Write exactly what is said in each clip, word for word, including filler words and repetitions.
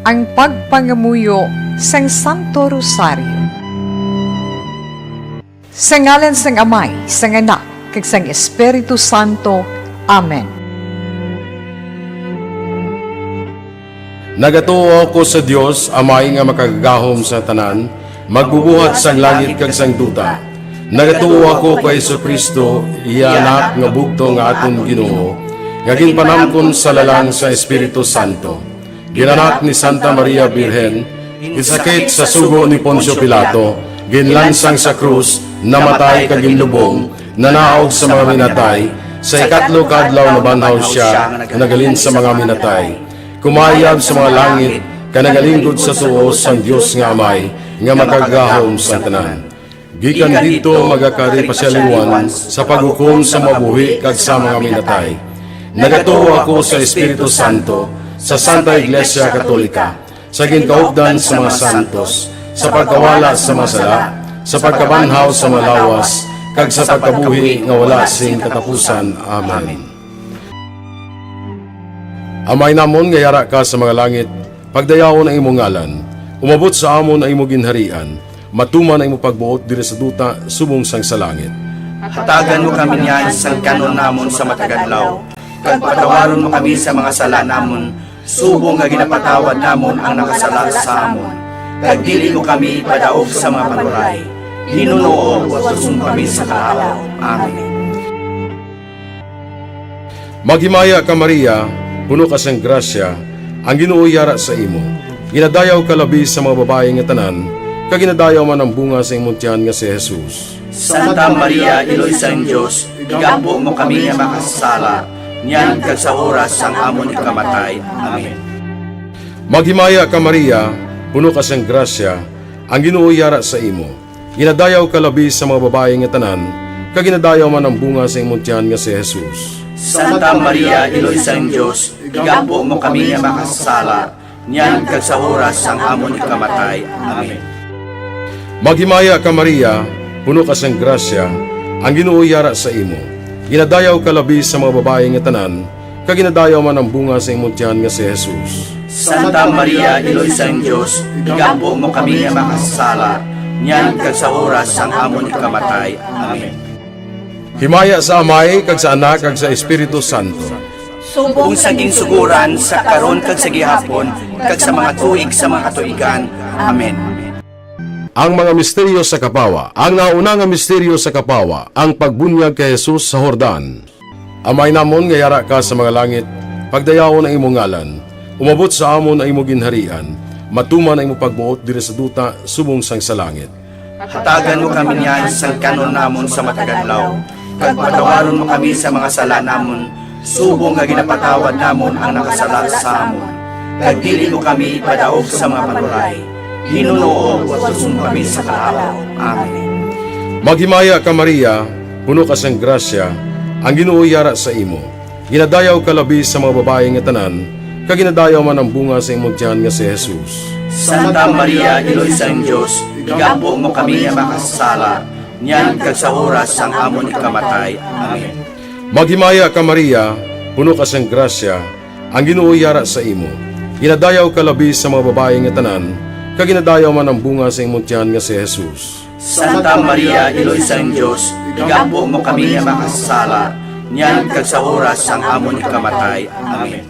Ang pagpangamuyo sang Santo Rosario. Sa ngalan sang Amay, sang Anak, kag sang Espiritu Santo. Amen. Nagatuo ako sa Dios, Amay nga Makagagahom sa tanan, Magbubuhat sang langit kag sang duta. Nagatuo ako kay Jesu-Cristo, iya Anak nga bugtong nga aton Ginoo, nga ginpanamkon sa lalang sa Espiritu Santo. Ginanak ni Santa Maria Birhen, ginsakit sa sugo ni Poncio Pilato, ginlansang sa krus, namatay kag ginlubong, nanaog sa mga minatay, sa ikatlo ka adlaw nabanhaw sia nga naghalin sa mga minatay. Kumayab sa mga langit, kag nagalinggod sa tuo sang Dios nga Amay, nga Makagagahom sa tanan. Gikan didto magakari pa sia liwat sa paghukom sa mga buhi kag sa mga minatay. Nagatuo ako sa Espiritu Santo, sa Santa Iglesia Katolika, sa ginkaupdan sa mga santos, sa pagkawala sa mga sala, sa pagkabanhaw sa mga lawas, kag sa pagkabuhi nga wala sing katapusan. Amen. Amay namon nga yara ka sa mga langit, pagdayawon ang imo ngalan. Umabot sa amon ang imo ginharian. Matuman ang imo pagbuot diri sa duta subong sang sa langit. Hatagan mo kami niyan sang kan-on namon sa matag adlaw, kag patawaron mo kami sa mga sala namon, subong nga ginapatawad namon ang nakasala sa amon. Kag dili mo kami ipadaog sa mga panuray. Ginoo, utuson mo kami sa kalapaw. Amen. Maghimaya ka, Maria, puno ka sang grasya, ang Ginoo yara sa imo. Ginadayaw ka labi sa mga babayi nga tanan, kag ginadayaw man ang bunga sa imong tiyan nga si Jesus. Santa Maria, Iloy sang Dios, igampo mo kami nga makasasala, niyan kag sa oras sang amon ikamatay. Amen. Maghimaya ka, Maria, puno ka sang grasya, ang Ginoo yara sa imo. Ginadayaw ka labi sa mga babayi nga tanan, kag ginadayaw man ang bunga sa imong tiyan nga si Jesus. Santa Maria, Iloy sang Dios, igampo mo kami nga makasasala, niyan kag sa oras sang amon ikamatay. Amen. Maghimaya ka, Maria, puno ka sang grasya, ang Ginoo yara sa imo. Ginadayaw ka labi sa mga babayi nga tanan, kag ginadayaw man ang bunga sa imong tiyan nga si Jesus. Santa Maria, Iloy sang Dios, igampo mo kami nga makasasala, niyan kag sa oras sang amon ikamatay. Amen. Himaya sa Amay, kag sa Anak, kag sa Espiritu Santo. Subong sa ginsugoran, sa karon, kag sa gihapon, kag sa mga tuig sa mga katuigan. Amen. Ang mga misteryo sa kapawa. Ang nauna nga misteryo sa kapawa, ang pagbunyag kay Jesus sa Jordan. Amay namon nga yara ka sa mga langit, pagdayawon ang imo ngalan. Umabot sa amon ang imo ginharian. Matuman ang imo pagbuot diri sa duta subong sang sa langit. Hatagan mo kami niyan sang kan-on namon sa matag adlaw, kag patawaron mo kami sa mga sala namon, subong nga ginapatawad namon ang nakasala sa amon. Kag dili mo kami ipadaog sa mga panuray. Ginoo, utuson mo kami sa kalapaw. Amen. Maghimaya ka, Maria, puno ka sang grasya, ang Ginoo yara sa imo. Ginadayaw ka labi sa mga babayi nga tanan, kag ginadayaw man ang bunga sa imong tiyan nga si Jesus. Santa Maria, Iloy sang Dios, igampo mo kami nga makasasala, niyan kag sa oras sang amon ikamatay. Amen. Maghimaya ka, Maria, puno ka sang grasya, ang Ginoo yara sa imo. Ginadayaw ka labi sa mga babayi nga tanan, kag ginadayaw man ang bunga sa imong tiyan nga si Jesus. Santa Maria, Iloy sang Dios, igampo mo kami nga makasasala, niyan kag sa oras sang amon ikamatay. Amen.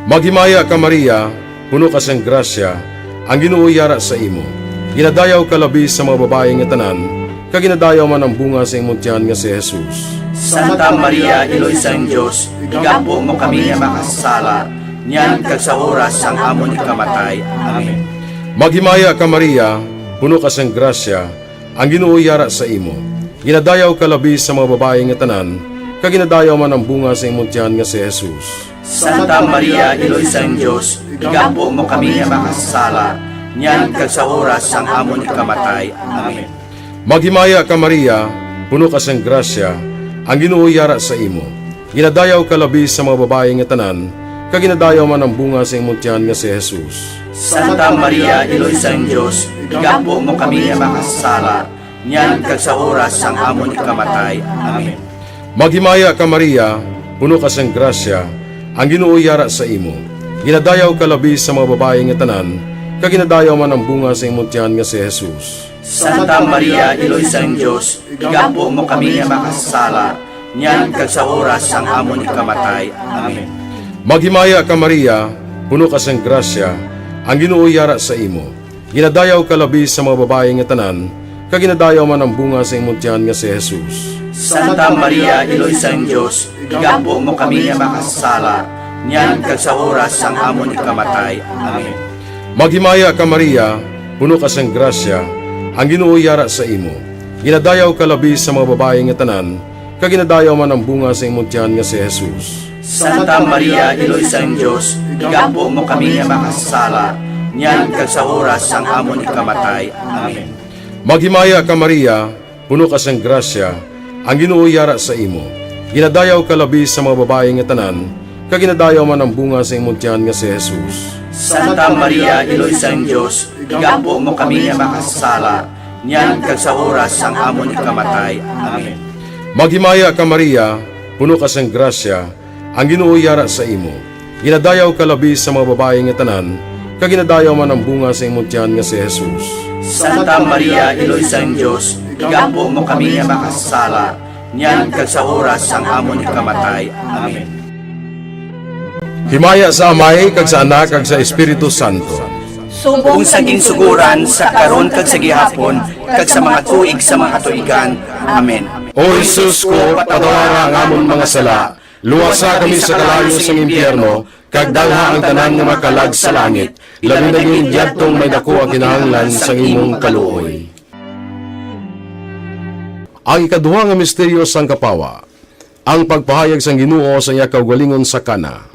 Maghimaya ka, Maria, puno ka sang grasya, ang Ginoo yara sa imo. Ginadayaw ka labi sa mga babayi nga tanan, kag ginadayaw man ang bunga sa imong tiyan nga si Jesus. Santa Maria, Iloy sang Dios, igampo mo kami nga makasasala, niyan kag sa oras sang amon ikamatay. Amen. Maghimaya ka, Maria, puno ka sang grasya, ang Ginoo yara sa imo. Ginadayaw ka labi sa mga babayi nga tanan, kag ginadayaw man ang bunga sa imong tiyan nga si Jesus. Santa Maria, Iloy sang Dios, igampo mo kami nga makasasala, niyan kag sa oras sang amon ikamatay. Amen. Maghimaya ka, Maria, puno ka sang grasya, ang Ginoo yara sa imo. Ginadayaw ka labi sa mga babayi nga tanan, kag ginadayaw man ang bunga sa imong tiyan nga si Jesus. Santa Maria, Iloy sang Dios, igampo mo kami nga makasasala, niyan kag sa oras sang amon ikamatay. Amen. Maghimaya ka, Maria, puno ka sang grasya, ang Ginoo yara sa imo. Ginadayaw ka labi sa mga babayi nga tanan, kag ginadayaw man ang bunga sa imong tiyan nga si Jesus. Santa Maria, Iloy sang Dios, igampo mo kami nga makasasala, niyan kag sa oras sang amon ikamatay. Amen. Maghimaya ka, Maria, puno ka sang grasya, ang Ginoo yara sa imo. Ginadayaw ka labi sa mga babayi nga tanan, kag ginadayaw man ang bunga sa imong tiyan nga si Jesus. Santa Maria, Iloy sang Dios, igampo mo kami nga makasasala, niyan kag sa oras sang amon ikamatay. Amen. Maghimaya ka, Maria, puno ka sang grasya, ang Ginoo yara sa imo. Ginadayaw ka labi sa mga babayi nga tanan, kag ginadayaw man ang bunga sa imong tiyan nga si Jesus. Santa Maria, Iloy sang Dios, igampo mo kami nga makasasala, niyan kag sa oras sang amon ikamatay. Amen. Maghimaya ka, Maria, puno ka sang grasya, ang Ginoo yara sa imo. Ginadayaw ka labi sa mga babayi nga tanan, kag ginadayaw man ang bunga sa imong tiyan nga si Jesus. Santa Maria, Iloy sang Dios, igampo mo kami nga makasasala, niyan kag sa oras sang amon ikamatay. Amen. Maghimaya ka, Maria, puno ka sang grasya, ang Ginoo yara sa imo. Ginadayaw ka labi sa mga babayi nga tanan, kag ginadayaw man ang bunga sa imong tiyan nga si Jesus. Santa Maria, Iloy sang Dios, igampo mo kami nga makasasala, niyan kag sa oras sang amon ikamatay. Amen. Himaya sa Amay, kag sa Anak, kag sa Espiritu Santo. Subong sa ginsugoran, sa karon, kag sa gihapon, kag sa mga tuig sa mga katuigan. Amen. O Jesus ko, patawara ang amon mga sala, luwasa kami sa kalayo sang impyerno, kag dalha ang tanan nga makalag sa langit, labi na gid yadtong may daku ang kinahanglan sang imong kaluoy. Ang ikaduha nga misteryo sang kapawa, ang pagpahayag sang Ginoo sa iya kaugalingon sa Cana.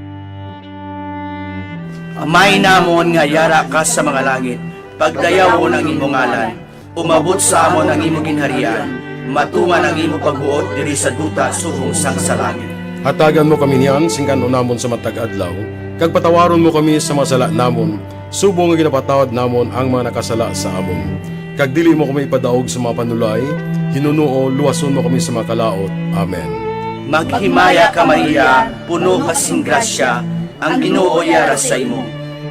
Amay namon nga yara ka sa mga langit, pagdayawon ang imo ngalan, umabot sa amon ang imo ginharian, matuman ang imo pagbuot diri sa duta subong sang sa langit. Hatagan mo kami niyan sing kan-on namon sa matag adlaw, kag patawaron mo kami sa mga sala namon, subong nga ginapatawad namon ang mga nakasala sa amon. Kag dili mo kami ipadaog sa mga panulay, hinunoo, luwason mo kami sa mga kalaut. Amen. Maghimaya ka, Maria, puno ka sing grasya, ang Ginoo yara sa imo.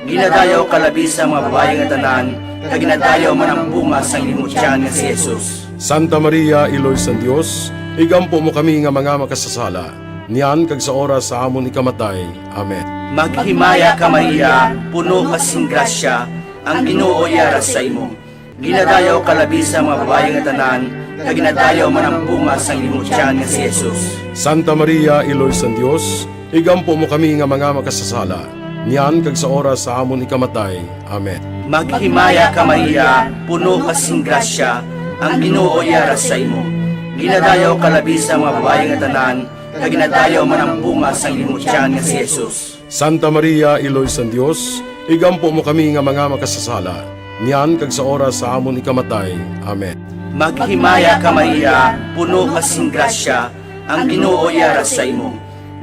Ginadayaw ka labi sa mga babayi nga tanan, kag ginadayaw man ang bunga sang imo tiyan nga si Jesus. Santa Maria, Iloy sang Dios, igampo mo kami nga mga makasasala, niyan kag sa oras sa amon ikamatay. Amen. Maghimaya ka, Maria, puno ka sing grasya, ang Ginoo yara sa imo. Ginadayaw ka labi sa mga babayi nga tanan, kag ginadayaw man ang bunga sang imo tiyan nga si Jesus. Santa Maria, Iloy sang Dios, igampo mo kami nga mga makasasala, niyan kag sa oras sa amon ikamatay. Amen. Maghimaya ka, Maria, puno ka sing grasya, ang Ginoo yara sa imo. Ginadayaw ka labi sa mga babayi nga tanan, kag ginadayaw man ang bunga sang imo tiyan nga si Jesus. Santa Maria, Iloy sang Dios, igampo mo kami nga mga makasasala, niyan kag sa oras sa amon ikamatay. Amen. Maghimaya ka, Maria, puno ka sing grasya, ang Ginoo yara sa imo.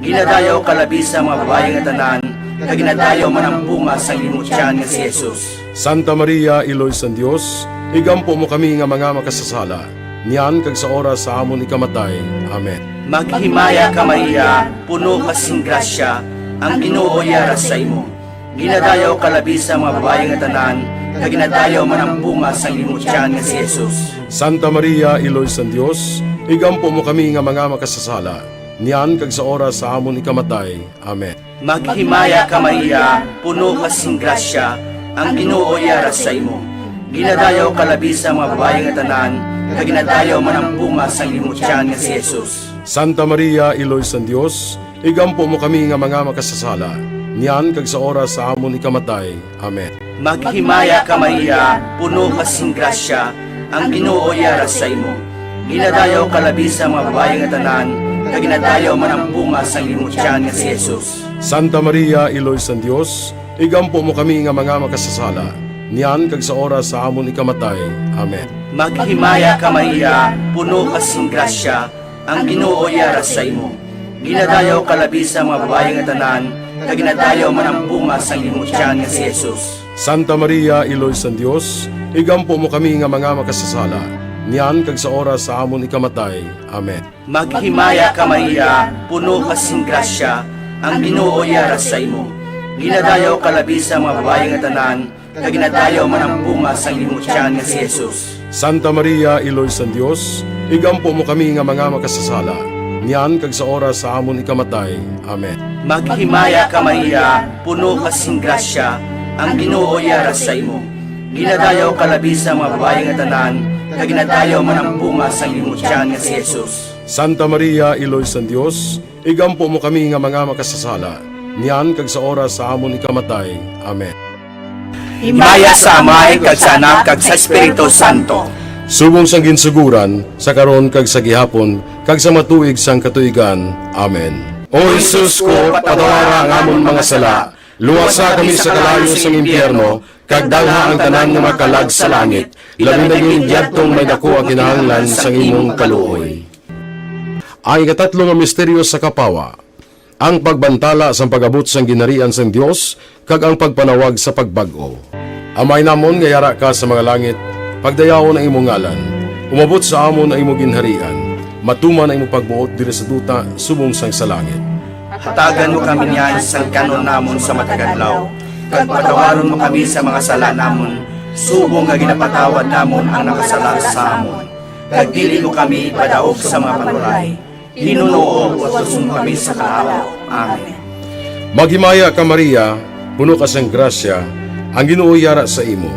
Ginadayaw ka labi sa mga babayi nga tanan, kag ginadayaw man ang bunga sang imo tiyan nga si Jesus. Santa Maria, Iloy sang Dios, igampo mo kami nga mga makasasala, niyan kag sa oras sa amon ikamatay. Amen. Maghimaya ka, Maria, puno ka sing grasya, ang Ginoo yara sa imo. Ginadayaw ka labi sa mga babayi nga tanan, kag ginadayaw man ang bunga sang imo tiyan nga si Jesus. Santa Maria, Iloy sang Dios, igampo mo kami nga mga makasasala, niyan kag sa oras sa amon ikamatay. Amen. Maghimaya ka, Maria, puno ka sing grasya, ang Ginoo yara sa imo. Ginadayaw ka labi sa mga babayi nga tanan, kag ginadayaw man ang bunga sang imo tiyan nga si Jesus. Santa Maria, Iloy sang Dios, igampo mo kami nga mga makasasala, niyan kag sa oras sa amon ikamatay. Amen. Maghimaya ka, Maria, puno ka sing grasya, ang Ginoo yara sa imo. Ginadayaw ka labi sa mga babayi nga tanan, kag ginadayaw man ang bunga sang imo tiyan nga si Jesus. Santa Maria, Iloy sang Dios, igampo mo kami nga mga makasasala, niyan kag sa oras sa amon ikamatay. Amen. Maghimaya ka, Maria, puno ka sing grasya, ang Ginoo yara sa imo. Ginadayaw ka labi sa mga babayi nga tanan, kag ginadayaw man ang bunga sang imo tiyan nga si Jesus. Santa Maria, Iloy sang Dios, igampo mo kami nga mga makasasala, niyan kag sa oras sa amon ikamatay. Amen. Maghimaya ka, Maria, puno ka sing grasya, ang Ginoo yara sa imo. Ginadayaw ka labi sa mga babayi nga tanan, kag ginadayaw man ang bunga sang imong tiyan nga si Jesus. Santa Maria, Iloy sang Dios, igampo mo kami nga mga makasasala, niyan kag sa oras sa amon ikamatay. Amen. Maghimaya ka, Maria, puno ka sing grasya, ang Ginoo yara sa imo. Ginadayaw ka labi sa mga babayi nga tanan, kag ginadayaw man ang bunga sang imong tiyan nga si Jesus. Santa Maria, Iloy sang Dios, igampo mo kami nga mga makasasala, niyan kag sa oras sa amon ikamatay. Amen. Himaya sa Amay, kag sa Anak, kag sa Espiritu Santo. Subong sang ginsugoran, sa karon kag sa gihapon, kag sa matuig sang katuigan. Amen. O Jesus ko, patawara ang amon mga sala, luwasa kami sa kalayo sang impyerno, kag dalha ang tanan nga makalag sa langit, labi na gid yadtong may daku ang kinahanglan sang imong kaluoy. Ang ikatatlo nga misteryo sa kapawa, ang pagbantala sang pag-abot sang ginharian sang Dios kag ang pagpanawag sa pagbag-o. Amay namon nga yara ka sa mga langit, pagdayawon ang imong ngalan. Umabot sa amon ang imong ginharian. Matuman ang imong pagbuot diri sa duta subong sang sa langit. Hatagan mo kami niyan sang kan-on namon sa matag adlaw, kag patawaron mo kami sa mga sala namon, subong nga ginapatawad namon ang nakasala sa amon. Kag dili mo kami ipadaog sa mga panuray. Ginoo, utuson mo kami sa kahawa. Amen. Maghimaya ka, Maria, puno ka sang grasya, ang Ginoo yara sa imo.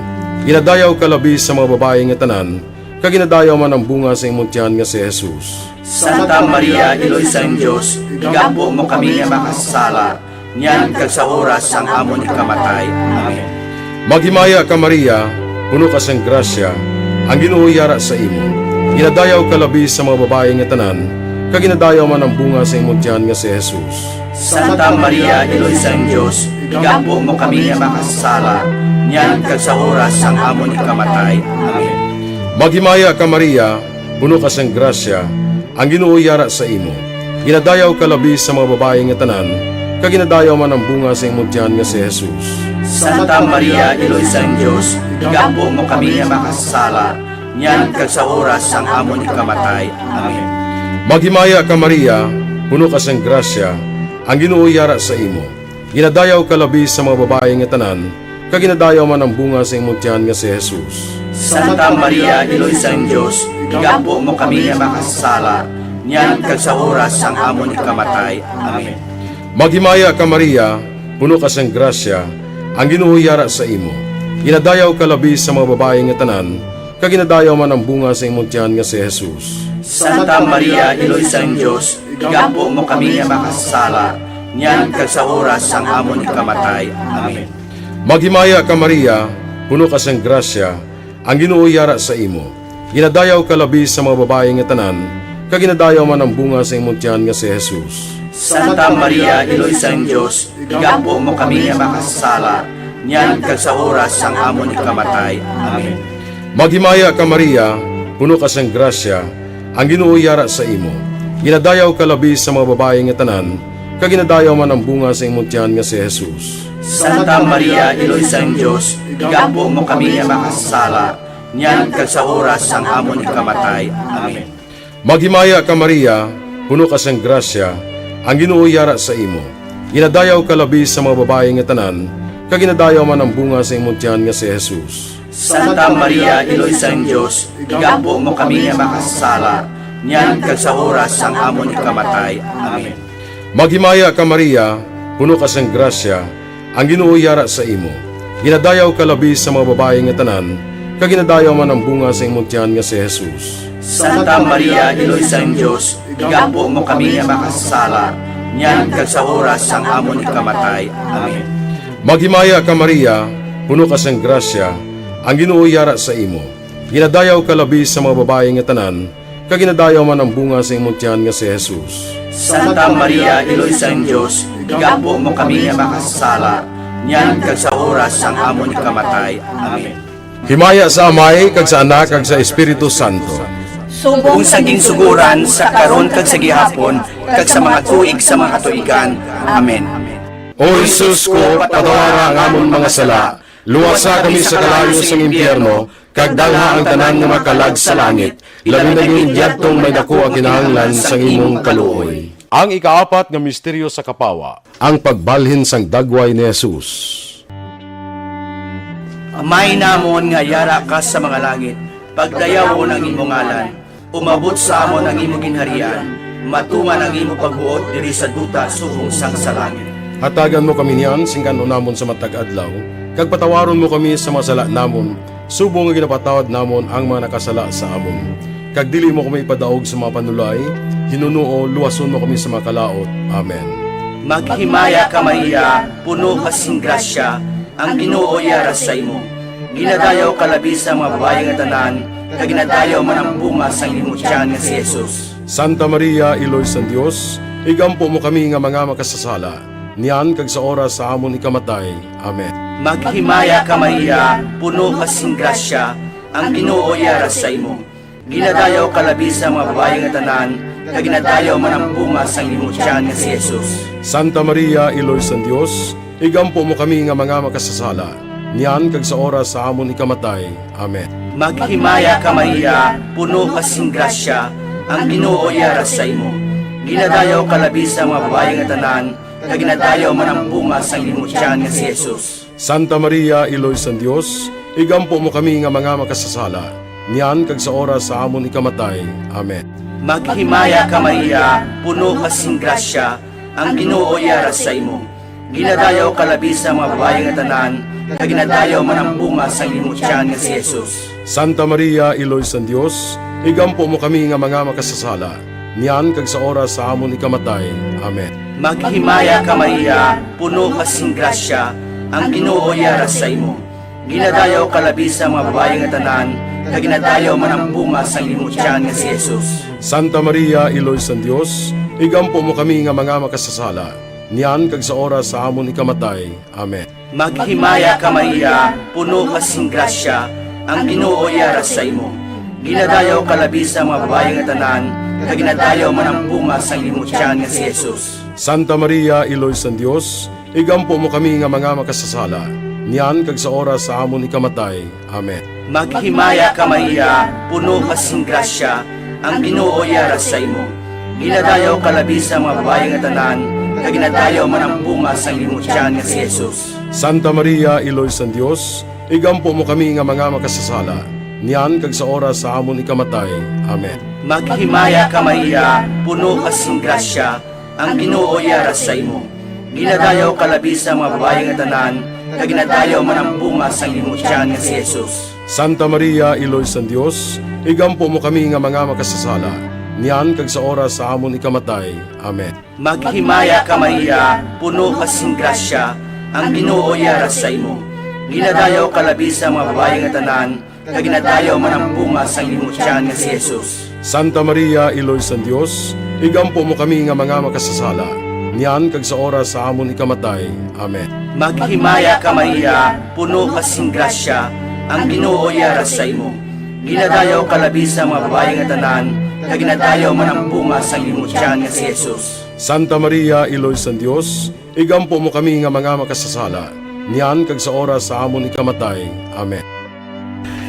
Ginadayaw ka labi sa mga babayi nga tanan, kag ginadayaw man ang bunga sa imong tiyan nga si Jesus. Santa Maria, Iloy sang Dios, igampo mo kami nga makasasala, niyan kag sa oras sang amon ikamatay. Amen. Maghimaya ka, Maria, puno ka sang grasya, ang Ginoo yara sa imo. Ginadayaw ka labi sa mga babayi nga tanan, kag ginadayaw man ang bunga sa imong tiyan nga si Jesus. Santa Maria, Iloy sang Dios, igampo mo kami nga makasasala, niyan kag sa oras sang amon ikamatay. Amen. Maghimaya ka, Maria, puno ka sang grasya, ang Ginoo yara sa imo. Ginadayaw ka labi sa mga babayi nga tanan, kag ginadayaw man ang bunga sa imong tiyan nga si Jesus. Santa Maria, Iloy sang Dios, igampo mo kami nga makasasala, niyan kag sa oras sang amon ikamatay. Amen. Maghimaya ka, Maria, puno ka sang grasya, ang Ginoo yara sa imo. Ginadayaw ka labi sa mga babayi nga tanan, kag ginadayaw man ang bunga sa imong tiyan nga si Jesus. Santa Maria, Iloy sang Dios, igampo mo kami nga makasasala, niyan kag sa oras sang amon ikamatay. Amen. Maghimaya ka, Maria, puno ka sang grasya, ang Ginoo yara sa imo. Ginadayaw ka labi sa mga babayi nga tanan, kag ginadayaw man ang bunga sa imong tiyan nga si Jesus. Santa Maria, Iloy sang Dios, igampo mo kami nga makasasala, niyan kag sa oras sang amon ikamatay. Amen. Maghimaya ka, Maria, puno ka sang grasya, ang Ginoo yara sa imo. Ginadayaw ka labi sa mga babayi nga tanan, kag ginadayaw man ang bunga sa imong tiyan nga si Jesus. Santa Maria, Iloy sang Dios, igampo mo kami nga makasasala, niyan kag sa oras sang amon ikamatay. Amen. Maghimaya ka, Maria, puno ka sang grasya, ang Ginoo yara sa imo. Ginadayaw ka labi sa mga babayi nga tanan, kag ginadayaw man ang bunga sa imong tiyan nga si Jesus. Santa Maria, Iloy sang Dios, igampo mo kami nga makasasala, niyan kag sa oras sang amon ikamatay. Amen. Maghimaya ka, Maria, puno ka sang grasya, ang Ginoo yara sa imo. Ginadayaw ka labi sa mga babayi nga tanan, kag ginadayaw man ang bunga sa imong tiyan nga si Jesus. Santa Maria, Iloy sang Dios, igampo mo kami nga makasasala, niyan kag sa oras sang amon ikamatay. Amen. Maghimaya ka, Maria, puno ka sang grasya, ang Ginoo yara sa imo. Ginadayaw ka labi sa mga babayi nga tanan, kag ginadayaw man ang bunga sa imong tiyan nga si Jesus. Santa Maria, Iloy sang Dios, igampo mo kami nga makasasala, niyan kag sa oras sang amon ikamatay. Amen. Maghimaya ka, Maria, puno ka sang grasya, ang Ginoo yara sa imo. Ginadayaw ka labi sa mga babayi nga tanan, kag ginadayaw man ang bunga sa imong tiyan nga si Jesus. Santa Maria, Iloy sang Dios, igampo mo kami nga makasasala, niyan kag sa oras sang amon ikamatay. Amen. Himaya sa Amay, kag sa Anak, kag sa Espiritu Santo. Subong sa ginsugoran, sa karon, kag sa gihapon, kag sa mga tuig sa mga katuigan. Amen. O Jesus ko, patawara ang amon mga sala, luwasa kami sa kalayo sang impyerno, kag dalha ang tanan nga makalag sa langit, labi na gid yadtong may daku ang kinahanglan sang imong kaluoy. Ang ikaapat nga misteryo sa kapawa, ang pagbalhin sang dagway ni Jesus. Amay namon nga yara ka sa mga langit, pagdayawon ang imo ngalan, umabot sa amon ang imo ginharian, matuman ang imo pagbuot diri sa duta subong sang sa langit. Hatagan mo kami niyan sing kan-on namon sa matag adlaw, kag patawaron mo kami sa mga sala namon, subong nga ginapatawad namon ang mga nakasala sa amon. Kag dili mo kami ipadaog sa mga panulay, hinunoo, luwason mo kami sa mga kalaut. Amen. Maghimaya ka, Maria, puno ka sing grasya, ang Ginoo yara sa imo. Ginadayaw ka labi sa mga babayi nga tanan, kag ginadayaw man ang bunga sang imo tiyan nga si Jesus. Santa Maria, Iloy sang Dios, igampo mo kami nga mga makasasala, niyan kag sa oras sa amon ikamatay. Amen. Maghimaya ka, Maria, puno ka sing grasya, ang Ginoo yara sa imo. Ginadayaw ka labi sa mga babayi nga tanan, kag ginadayaw man ang bunga sang imo tiyan nga si Jesus. Santa Maria, Iloy sang Dios, igampo mo kami nga mga makasasala, niyan kag sa oras sa amon ikamatay. Amen. Maghimaya ka, Maria, puno ka sing grasya, ang Ginoo yara sa imo. Ginadayaw ka labi sa mga babayi nga tanan, kag ginadayaw man ang bunga sang imo tiyan nga si Jesus. Santa Maria, Iloy sang Dios, igampo mo kami nga mga makasasala, niyan kag sa oras sa amon ikamatay. Amen. Maghimaya ka, Maria, puno ka sing grasya, ang Ginoo yara sa imo. Ginadayaw ka labi sa mga babayi nga tanan, kag ginadayaw man ang bunga sang imo tiyan nga si Jesus. Santa Maria, Iloy sang Dios, igampo mo kami nga mga makasasala, niyan kag sa oras sa amon ikamatay. Amen. Maghimaya ka, Maria, puno ka sing grasya, ang Ginoo yara sa imo. Ginadayaw ka labi sa mga babayi nga tanan, kag ginadayaw man ang bunga sang imo tiyan nga si Jesus. Santa Maria, Iloy sang Dios, igampo mo kami nga mga makasasala, niyan kag sa oras sa amon ikamatay. Amen. Maghimaya ka, Maria, puno ka sing grasya, ang Ginoo yara sa imo. Ginadayaw ka labi sa mga babayi nga tanan, kag ginadayaw man ang bunga sang imo tiyan nga si Jesus. Santa Maria, Iloy sang Dios, igampo mo kami nga mga makasasala, niyan kag sa oras sa amon ikamatay. Amen. Maghimaya ka, Maria, puno ka sing grasya, ang Ginoo yara sa imo. Ginadayaw ka labi sa mga babayi nga tanan, kag ginadayaw man ang bunga sang imo tiyan nga si Jesus. Santa Maria, Iloy sang Dios, igampo mo kami nga mga makasasala, niyan kag sa oras sa amon ikamatay. Amen. Maghimaya ka, Maria, puno ka sing grasya, ang Ginoo yara sa imo. Ginadayaw ka labi sa mga babayi nga tanan, kag ginadayaw man ang bunga sang imo tiyan nga si Jesus. Santa Maria, Iloy sang Dios, igampo mo kami nga mga makasasala, niyan kag sa oras sa amon ikamatay. Amen. Maghimaya ka, Maria, puno ka sing grasya, ang Ginoo yara sa imo. Ginadayaw ka labi sa mga babayi nga tanan, kag ginadayaw man ang bunga sang imo tiyan nga si Jesus. Santa Maria, Iloy sang Dios, igampo mo kami nga mga makasasala, niyan kag sa oras sa amon ikamatay. Amen. Maghimaya ka, Maria, puno ka sing grasya, ang Ginoo yara sa imo. Ginadayaw ka labi sa mga babayi nga tanan, kag ginadayaw man ang bunga sang imo tiyan nga si Jesus. Santa Maria, Iloy sang Dios, igampo mo kami nga mga makasasala, niyan kag sa oras sa amon ikamatay. Amen.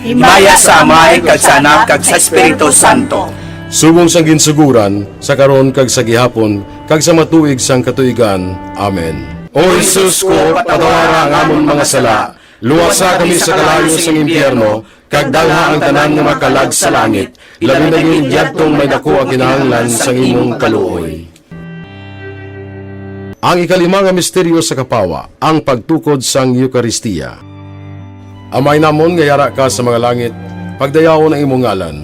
Himaya sa Amay, kag sa Anak, kag sa Espiritu Santo. Subong sang ginsuguran, sa karon kag sa gihapon, kag sa matuig sang katuigan. Amen. O Jesus ko, patawara ang amon mga sala, luwasa kami sa kalayo sang impyerno, kag dalha ang tanan nga makalag sa langit, labi na gid yadtong may daku ang kinahanglan sang imong kaluoy. Ang ikalima nga misteryo sa kapawa, ang pagtukod sang Eukaristia. Amay namon nga yara ka sa mga langit, pagdayawon ang imo ngalan,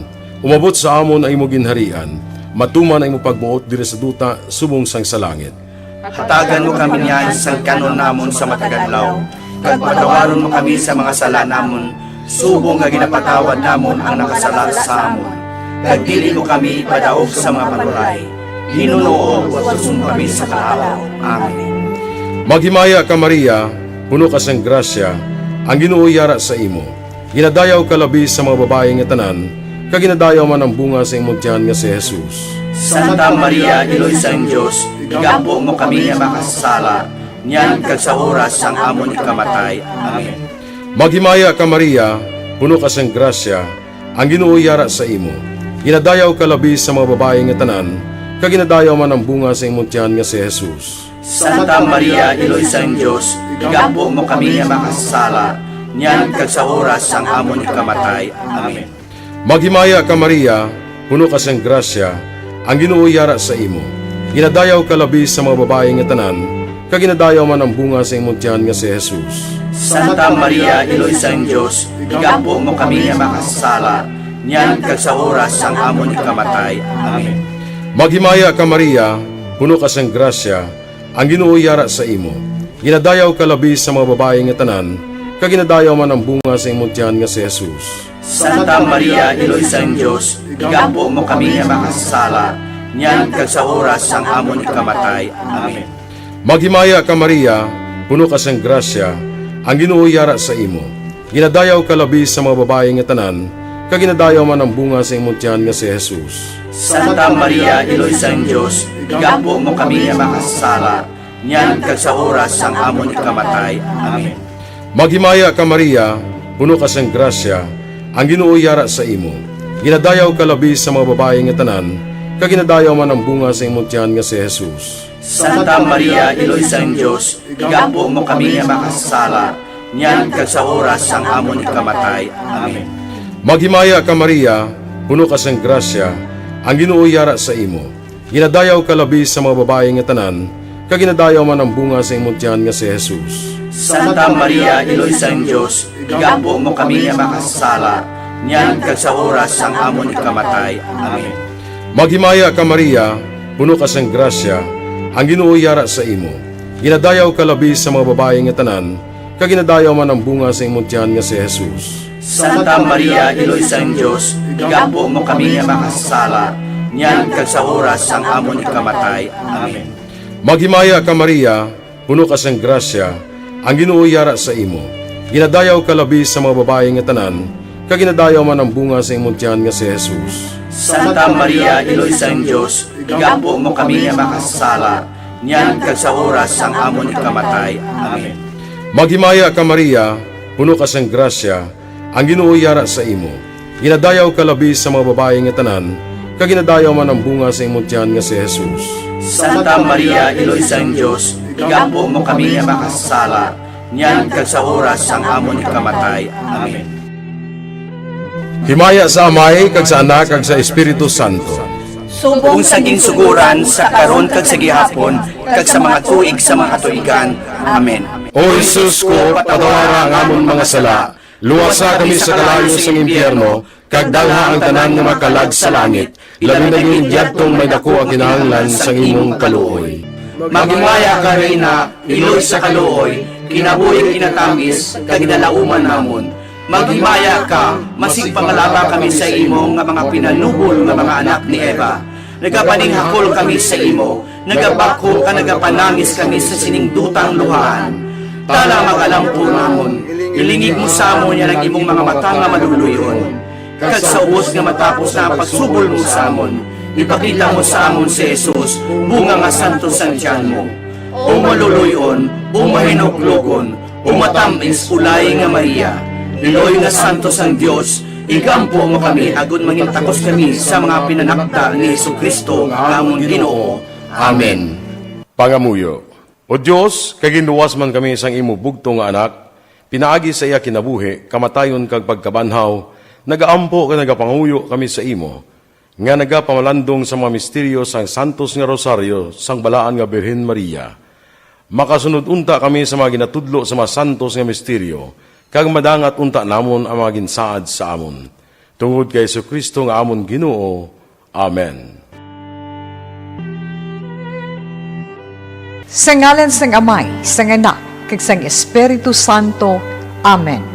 umabot sa amon ang imo ginharian, matuman ang imo pagbuot diri sa duta subong sang sa langit. Hatagan mo kami niyan sang kan-on namon sa matag adlaw, kag patawaron mo kami sa mga sala namon, subong nga ginapatawad namon ang nakasala sa amon. Kag dili mo kami ipadaog sa mga panulay. Hinunoo, luwason mo kami sa kalaut. Amen. Maghimaya ka, Maria, puno ka sang grasya, ang Ginoo yara sa imo. Ginadayaw ka labi sa mga babayi nga tanan, kag ginadayaw man ang bunga sa imong tiyan nga si Jesus. Santa Maria, Iloy sang Dios, igampo mo kami nga makasasala, niyan kag sa oras sang amon ikamatay. Amen. Maghimaya ka, Maria, puno ka sang grasya, ang Ginoo yara sa imo. Ginadayaw ka labi sa mga babayi nga tanan, kag ginadayaw man ang bunga sa imong tiyan nga si Jesus. Santa Maria, Iloy sang Dios, igampo mo kami nga makasasala, niyan kag sa oras sang amon ikamatay. Amen. Maghimaya ka, Maria, puno ka sing grasya, ang Ginoo yara sa imo. Ginadayaw ka labi sa mga babayi nga tanan, kag ginadayaw man ang bunga sa imong tiyan nga si Jesus. Santa Maria, Iloy sang Dios, igampo mo kami nga makasasala, niyan kag sa oras sang amon ikamatay. Amen. Maghimaya ka, Maria, puno ka sing grasya, ang Ginoo yara sa imo. Ginadayaw ka labi sa mga babayi nga tanan, kag ginadayaw man ang bunga sa imong tiyan nga si Jesus. Santa Maria, Iloy sang Dios, igampo mo kami nga makasasala, niyan kag sa oras sang amon ikamatay. Amen. Maghimaya ka, Maria, puno ka sing grasya, ang Ginoo yara sa imo. Ginadayaw ka labi sa mga babayi nga tanan, kag ginadayaw man ang bunga sa imong tiyan nga si Jesus. Santa Maria, Iloy sang Dios, igampo mo kami nga makasasala, niyan kag sa oras sang amon ikamatay. Amen. Maghimaya ka, Maria, puno ka sing grasya, ang Ginoo yara sa imo. Ginadayaw ka labi sa mga babayi nga tanan, kag ginadayaw man ang bunga sa imong tiyan nga si Jesus. Santa Maria, Iloy sang Dios, igampo mo kami nga makasasala, niyan kag sa oras sang amon ikamatay. Amen. Maghimaya ka, Maria, puno ka sing grasya, ang Ginoo yara sa imo. Ginadayaw ka labi sa mga babayi nga tanan, kag ginadayaw man ang bunga sa imong tiyan nga si Jesus. Santa Maria, Iloy sang Dios, igampo mo kami nga makasasala, niyan kag sa oras sang amon ikamatay. Amen. Maghimaya ka, Maria, puno ka sing grasya, ang Ginoo yara sa imo. Ginadayaw ka labi sa mga babayi nga tanan, kag ginadayaw man ang bunga sa imong tiyan nga si Jesus. Santa Maria, Iloy sang Dios, igampo mo kami nga makasasala, niyan kag sa oras sang amon ikamatay. Amen. Maghimaya ka, Maria, puno ka sing grasya, ang Ginoo yara sa imo. Ginadayaw ka labi sa mga babayi nga tanan, kag ginadayaw man ang bunga sa imong tiyan nga si Jesus. Santa Maria, Iloy sang Dios, igampo mo kami nga makasasala, niyan kag sa oras sang amon ikamatay. Amen. Maghimaya ka, Maria, puno ka sing grasya, ang Ginoo yara sa imo. Ginadayaw ka labi sa mga babayi nga tanan, kag ginadayaw man ang bunga sa imong tiyan nga si Jesus. Santa Maria, Iloy sang Dios, igampo mo kami nga makasasala, niyan kag sa oras sang amon ikamatay. Amen. Himaya sa Amay, kag sa Anak, kag sa Espiritu Santo. Subong sa ginsugoran, sa karon, kag sa gihapon, kag sa mga tuig sa mga katuigan. Amen. O Jesus ko, patawara ang amon mga sala, luwasa kami sa kalayo sang impyerno, kag dalha ang tanan nga mga kalag sa langit, labi na gid yadtong may daku ang kinahanglan sang imong kaluoy. Maghimaya ka, Reyna, iloy sa kaluoy, kinabuhi kinatamis, kag ginalauman namon. Maghimaya ka, masig pangalaba kami sa imo nga mga pinanubol nga mga anak ni Eva. Nagapaninghakol kami sa imo, nagabakho kag nagapanangis kami sa sining dutang luhaan. Tala, mag-alampo namon, ilingig mo sa amon yan ang imong mga mata nga maluluy-on. Kag sa ubos nga matapos na ang pagsubol mo sa amon, ipakita mo sa amon si Jesus, bunga nga santos sang tiyan mo. O maluluy-on, o mahinuklogon, o matamis, ulay nga Maria, iloy nga santos sang Dios, igampo mo kami agod mangin takos kami sa mga pinanakda ni Jesu-Cristo nga amon Ginoo. Amen. Pangamuyo. O Dios, kay ginluwas man kami sang imo bugtong nga Anak, pinaagi sa iya kinabuhi, kamatayon, kag pagkabanhaw, nagaampo kag nagapangamuyo kami sa imo, nga nagapamalandong sa mga misteryo sang santos nga rosaryo sang balaan nga Birhen Maria. Makasunod unta kami sa mga ginatudlo sa mga santos nga misteryo, kag madangat unta namon ang mga ginsaad sa amon. Tungod kay Jesu-Cristo nga amon Ginoo. Amen. Sa ngalan sang Amay, sang Anak, kag sang Espiritu Santo. Amen.